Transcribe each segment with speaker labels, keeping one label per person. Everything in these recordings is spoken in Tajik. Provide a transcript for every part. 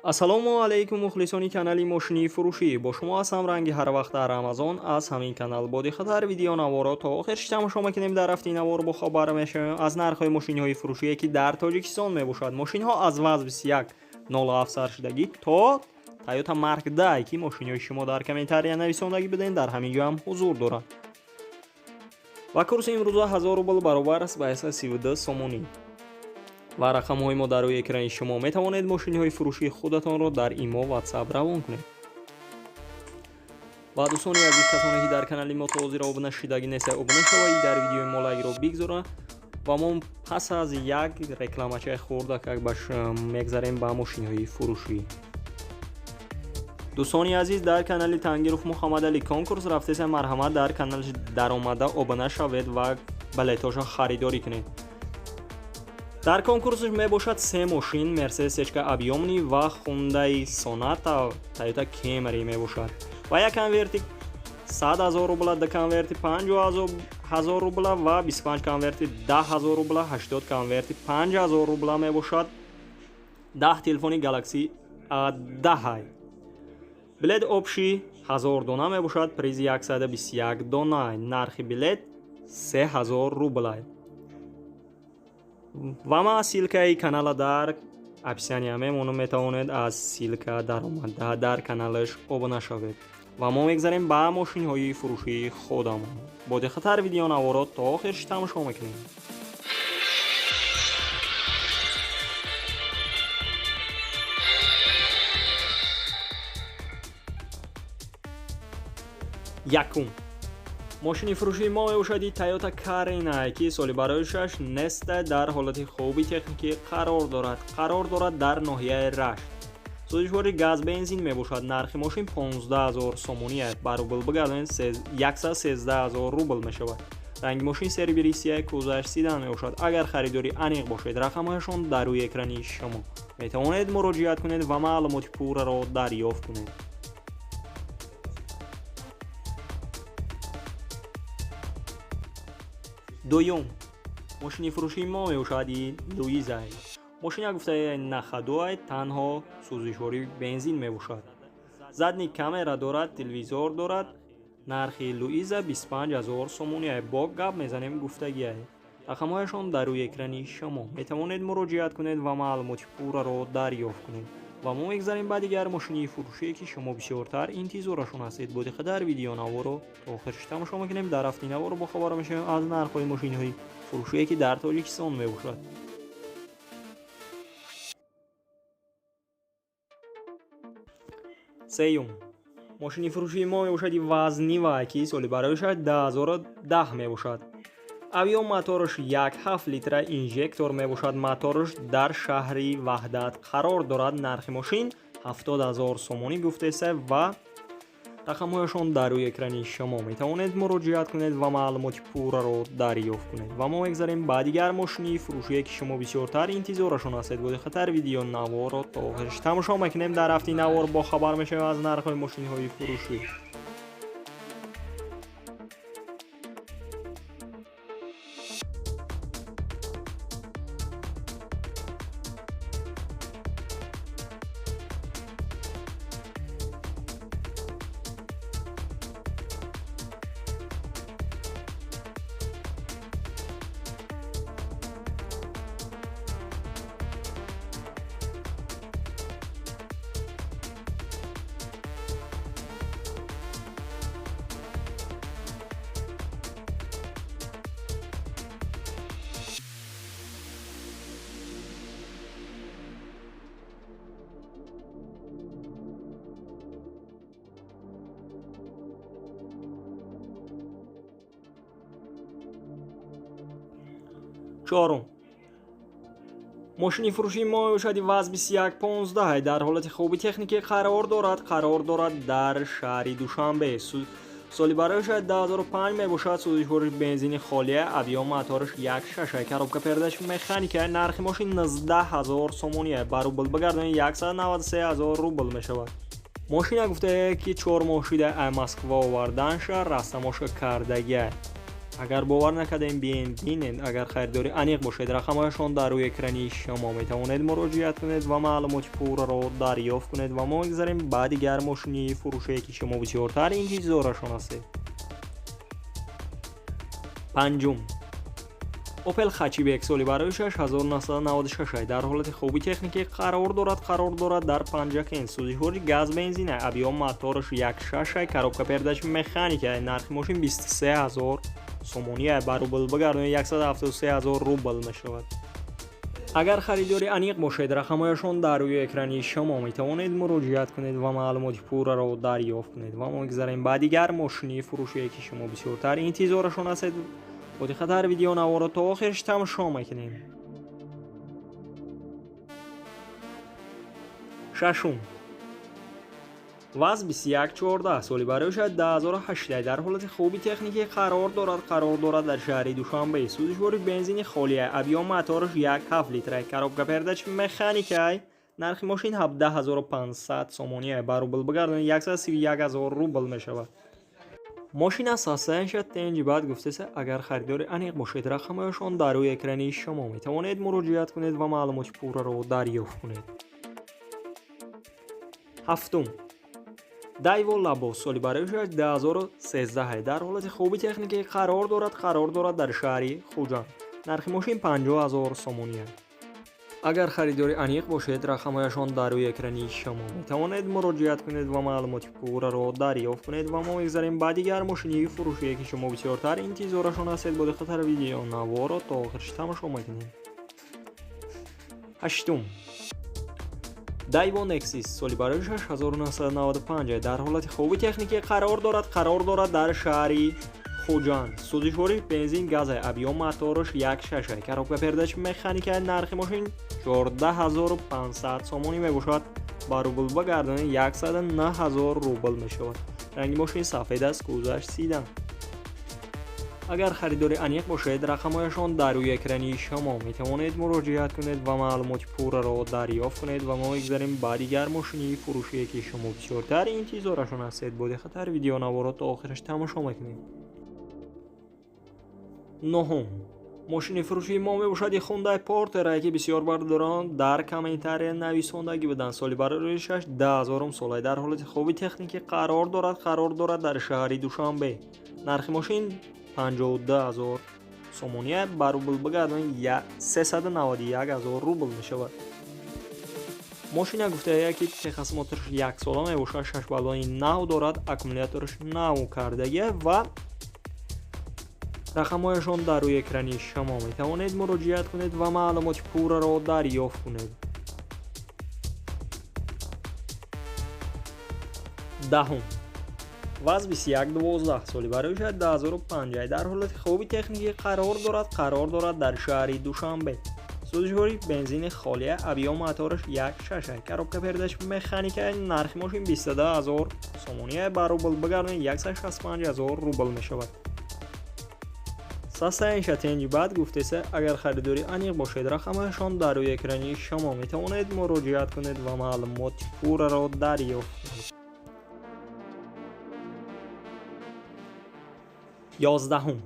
Speaker 1: Ассалому алайкум, мухлисони канали мошинии фурӯшӣ. Бо шумо ҳастам ранги ҳар вақт дар Рамазон аз ҳамин канал. Бо диққатар видеонаворо то охир тамошо мекунем. Дар рафти навор бохабар мешавем аз нархҳои мошинҳои фурӯшие, ки дар Тоҷикистон мебошад. Мошинҳо аз ВАЗ 2107 саршудагӣ то Toyota Mark 10, ки мошинҳои шумо дар комментария нависондагӣ будем, дар ҳамин ҷо ҳам ҳузур доранд. Ва курси имрӯза 1000 рубл баробар аст ба 132 сомонӣ. Ва рақамҳои мо дар рӯи экрани шумо. Метавонед мошинҳои фурӯшии худатонро дар имо, WhatsApp равон кунед. Ва дӯстони азиз, касоне ки дар канали мо то ҳозир обуна шудагӣ нестед, обуна шавед, дар видеои мо лайкро бигзоранд ва мо пас аз як рекламачаи хурдакак мегзарем ба мошинҳои фурӯшӣ. Дӯстони азиз, дар канали Тангиров Муҳаммадалӣ конкурс рафтеса. Марҳамат, дар каналаш даромада обуна шавед ва билетҳоша харидорӣ кунед. Дар конкурсаш мебошад се мошин: Мерседес Сечка объёмный ва Хундай Соната, Тойота Кемри мебошад ва як конверти 100 000 рубла, ду конверти 50 000 рубла ва 25 конверти 10 000 рубла, 80 конверти 5000 рубла мебошад. 10 телефони Galaxy A10. Билет общий 1000 дона мебошад, призи 121 дона. Нархи билет 3000 рубла. Ва ман ссылкаи канала дар описания мемонам, метавонед аз ссылка даромада дар каналаш обуна шавед. Ва мо мегзарем ба мошинҳои фурӯшии худамон. Бо диққатар видеонаворо то охирш тамошо мекунем. Якум мошини фурӯшии мо мебошад Toyota Carina, ки соли бароишаш неста, дар ҳолати хуби техникӣ қарор дорад. Қарор дорад дар ноҳияи Рашт. Сӯзишвори газ, бензин мебошад. Нархи мошин 15 000 сомонӣ аст. Ба рубл бигардонед, 113 000 рубл мешавад. Ранги мошин серебристый, кузоваш седан мебошад. Агар харидори аниқ бошед, рақамҳояшон дар рӯи экрани шумо, метавонед муроҷиат кунед ва маълумоти пурраро дарёфт кунед. Дуюм мошини фурӯшии мо мебошад Луиза. Мошина гуфтаи на ходу, танҳо сӯзишвории бензин мебошад. Задний камера дорад, телевизор дорад. Нархи Луиза 25 000 сомонӣ, бо гап мезанем гуфтагиа. Рақамҳояшон дар рӯи экрани шумо, метавонед муроҷиат кунед ва маълумоти пурраро дарёфт кунед. Ва мо мегзарем ба дигар мошинии фурӯшие, ки шумо бисёртар интизорашон ҳастед. Бо диққатар видеонаворо то охирш тамошо мекунем. Дар рафти наворо бохабар мешавем аз нархҳои мошинҳои фурӯшие, ки дар Тоҷикистон мебошад. Сеюм мошини фурӯшии мо мебошад ВАЗ Нива, ки соли бароишаш 2010 мебошад. Объём мотораш 1,7 литра, инжектор мебошад. Мотораш дар шаҳри Ваҳдат қарор дорад. Нархи мошин 70 000 сомонӣ гуфтеса ва рақамҳояшон дар рӯи экрани шумо, метавонед муроҷиат кунед ва маълумоти пурраро дарёфт кунед. Ва мо мегзарем ба дигар мошинии фурӯшие, ки шумо бисёртар интизорашон ҳастед. Бо диққатар видео наворо то охирш тамошо мекунем. Дар рафти навор бохабар мешавем аз нархҳои мошинҳои фурӯшӣ. Чорум мошини фурӯшии мо мебошад ВАЗ 2115, дар ҳолати хуби техникӣ қарор дорад. Қарор дорад дар шаҳри Душанбе. Соли бароишаш 2005 мебошад. Сӯзишвориш бензини холия, объём мотораш 1,6, коробка передач механика. Нархи мошин 19 000 сомонӣ, ба рубл бигардонед, 193 000 рубл мешавад. Мошина гуфтае, ки 4 моҳ шуда ай Москва оварданша, растамошка кардагия. Агар бовар накардем, биен бинед. Агар харидори аниқ бошед, рақамҳояшон дар рӯи экрани шумо, метавонед муроҷиат кунед ва маълумоти пурраро дарёфт кунед. Ва мо мегзарем ба дигар мошини фурӯшие, ки шумо бисёртар интизорашон ҳастед. Панҷум, Opel Hatchback, соли барои 1996, дар ҳолати хуби техникӣ қарор дорад дар Панҷакент. Сӯзишвори газ, бензин, объём мотораш 1,6, коробка передач механика. Нархи мошин 23 000 сомонӣ, ба рубл бигардонед, 173 000 рубл мешавад. Агар харидори аниқ бошед, рақамҳояшон дар рӯи экрани шумо, метавонед муроҷиат кунед ва маълумоти пурраро дарёфт кунед. Ва мо мегзарем ба дигар мошини фурӯшие, ки шумо бисёртар интизорашон ҳастед. Бо диққаттар видеонаворо то охирш тамошо мекунем. Шашум, ВАЗ 2114, соли барои 2008, дар ҳолати хуби техникӣ қарор дорад дар шаҳри Душанбе. Сӯзишвори бензини холия, объём мотораш 1,7 литра, коробка передач механикай. Нархи мошин 17 500 сомонӣ, ба рубл бигардонед, 131 000 рубл мешавад. Мошин аз состоянияша тенҷи бад гуфтеса. Агар харидори аниқ бошед, рақамҳояшон дар рӯи экрани шумо, метавонед муроҷиат кунед ва маълумоти пурраро дарёфт кунед. Ҳафтум, Дайво Лабо, соли барои 2013, дар ҳолати хуби техникӣ қарор дорад дар шаҳри Хуҷанд. Нархи мошин 50 000 сомонӣ. Агар харидори аниқ бошед, рақамҳояшон дар рӯи экрани шумо, метавонед муроҷиат кунед ва маълумоти пурраро дарёфт кунед. Ва мо мегзарем ба дигар мошини фурӯшие, ки шумо бисёртар интизорашон ҳастед. Бо диққаттар видеонаворо то охирш тамошо мекунем. Ҳаштум, Дайво Нексис, соли барои 1995, дар ҳолати хуби техникӣ қарор дорад дар шаҳри Хуҷанд. Сӯзишвори бензин газ, объём мотораш 1,6, коробка передач механика. Нархи мошин 14 500 сомонӣ мебошад, ба рубл багардонед, 109 000 рубл мешавад. Ранги мошин сафед аст, кузоваш седан. Агар харидори аниқ бошед, рақамҳояшон дар рӯи экрани шумо, метавонед муроҷиат кунед ва маълумоти пурраро дарёфт кунед. Ва мо мегзарем ба дигар мошини фурӯшие, ки шумо бисёртар интизорашон ҳастед. Бо диққаттар видеонаворо то охираш тамошо мекунем. Нуҳум мошини фурӯшии мо мебошад Хундай Портерае, ки бисёр бардорон дар комментария нависондагӣ буданд. Соли бароишаш 2000 сола, дар ҳолати хуби техникӣ қарор дорад дар шаҳри Душанбе. Нархи мошин 52 000 сомонӣ, ба рубл бигардонед, 391 000 рубл мешавад. Мошина гуфтая, ки техосмотрш яксола мебошад, шаш баллони нав дорад, аккумулятораш нав кардагия ва рақамҳояшон дар рӯи экрани шумо, метавонед муроҷиат кунед ва маълумоти пурраро дарёфт кунед. Даҳум, ВАЗ 2112, соли барои 2005, дар ҳолати хуби техникӣ қарор дорад дар шаҳри Душанбе. Сӯзишвори бензини холия, объём мотораш 1,6, коробка передач механика. Нархи мошин 22 000 сомонӣ, ба рубл бигардонед, 165 000 рубл мешавад. Состоянияша тенҷи бад гуфтеса. Агар харидори аниқ бошед, рақамҳояшон дар рӯи экрани шумо, метавонед муроҷиат кунед ва маълумоти пурраро дарёфт кунед. 11-ум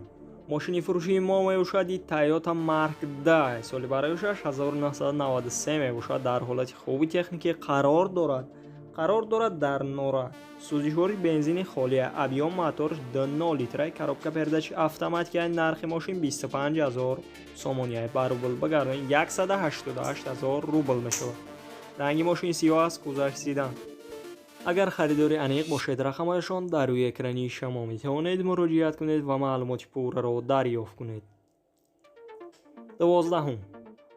Speaker 1: мошини фурӯшии мо мебошад Toyota Mark II, соли бароишаш 1993 мебошад, дар ҳолати хуби техникӣ қарор дорад дар Нора. Сӯзишвори бензини холия, объём мотораш 2,0 литра, коробка передач автоматика. Нархи мошин 25 000 сомонӣ, ба рубл бигардонед, 188 000 рубл мешавад. Ранги мошин сиёҳ аст, кузоваш седан. Агар харидори аниқ бошед, рақамҳояшон дар рӯи экрани шумо, метавонед муроҷиат кунед ва маълумоти пурраро дарёфт кунед. 12-ум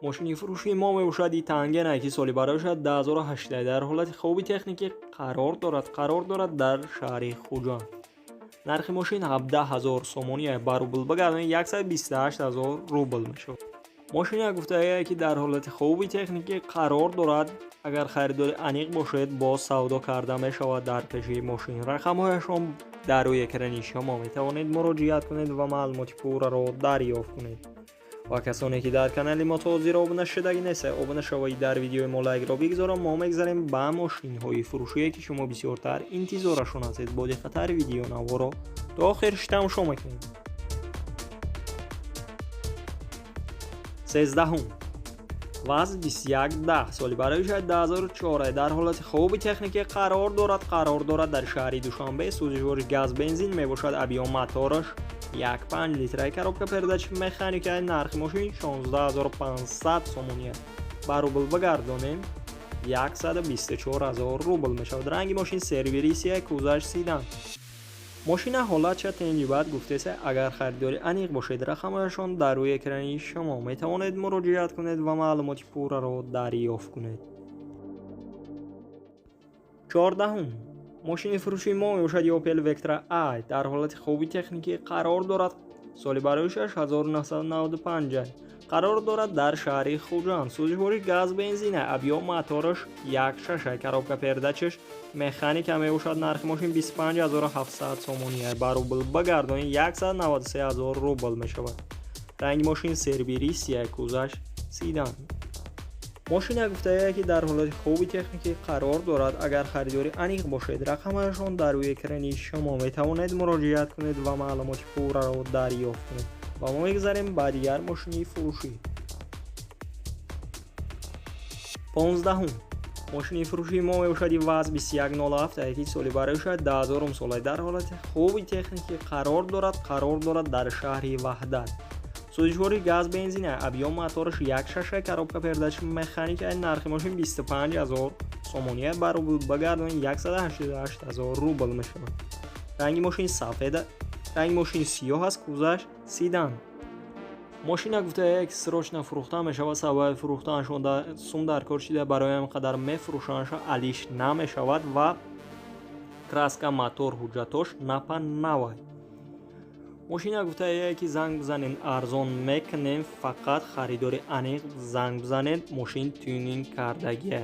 Speaker 1: мошини фурӯшии мо мебошад Тангене, ки соли бароишад 2008, дар ҳолати хуби техникӣ қарор дорад дар шаҳри Хуҷанд. Нархи мошин 17 000 сомонӣ, ба рубл бигардонед, 128 000 рубл мешавад. Мошина гуфтае, ки дар ҳолати хуби техникӣ қарор дорад. Агар харидори аниқ бошед, боз савдо карда мешавад. Дар пеши мошин рақамҳояшон дар рӯи экрани шумо, метавонед муроҷиат кунед ва маълумоти пурраро дарёфт кунед. Ва касоне, ки дар канали мо то ҳозир обуна шудагӣ нест, обуна шавед, дар видеои мо лайкро бигзорам. Мо мегзарем ба мошинҳои фурӯшие, ки шумо бисёртар интизорашон ҳастед. Бо диққаттар видеонаворо то охирш тамошо мекунем. 13-ум ВАЗ 2110, соли барои 2004, дар ҳолати хуби техникӣ қарор дорад дар шаҳри Душанбе. Сӯзишвориш газ бензин мебошад, объём мотораш 1,5 литраи, коробка передач механика. Нархи мошин 16 500 сомонӣ, ба рубл бигардонем, 124 000 рубл мешавад. Ранги мошин серый рисия, кузаш седан. Мошина ҳолатша тенҷибат гуфтеса. Агар харидори аниқ бошед, рақамашон дар рӯи экрани шумо, метавонед муроҷиат кунед ва маълумоти пурраро дарёфт кунед. 14-ум мошини фурӯшии мо мебошад Opel Vectra i, дар ҳолати хуби техникӣ қарор дорад, соли бароишаш 1995, қарор дорад дар шаҳри Хуҷанд. Сӯзишвори газ бензина, объём мотораш 1,6, коробка передачаш механика мебошад. Нархи мошин 25 700 сомонӣ, ба рубл багардонӣ, 193 000 рубл мешавад. Ранги мошин серый рисия, кузаш седан. Мошина гуфтае, ки дар ҳолати хуби техникӣ қарор дорад. Агар харидори аниқ бошед, рақамашон дар рӯи экрани шумо, метавонед муроҷиат кунед ва маълумоти пурраро дарёфт кунед. Ва мо мегузарем ба дигар мошини фурӯшӣ. 15-ум мошини фурӯшии мо мебошад ВАЗ 2107, ки соли бароишад 2000 сола, дар ҳолати хуби техникӣ қарор дорад дар шаҳри Ваҳдат. Сӯзишвори газ бензина, объём мотораш 1,6, коробка передач механика. Нархи мошин 25 000 сомонӣ, ба рубл багардонӣ, 188 000 рубл мешавад. Ранги мошин сафед, ранги мошин сиёҳ аст, кузаш седан. Мошина гуфта, ки срочно фурӯхта мешавад. Сабаби фурӯхтааншон сум дар кор шида, барои ҳам қадар мефурӯшанша, алиш намешавад ва краска, мотор, ҳуҷҷатош напа навай. Мошина гуфтае, ки занг бизанед, арзон мекунем, фақат харидори аниқ занг бизанед. Мошин тюнинг кардагия.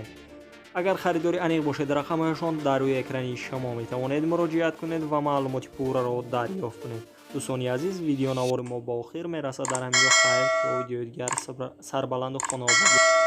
Speaker 1: Агар харидори аниқ бошед, рақамашон дар рӯи экрани шумо, метавонед муроҷиат кунед ва маълумоти пурраро дарёфт кунед. Дӯстони азиз, видеонавори мо ба охир мерасад дар ҳамин ҷо. Хайр, то видеои дигар, сарбаланду хонаобод.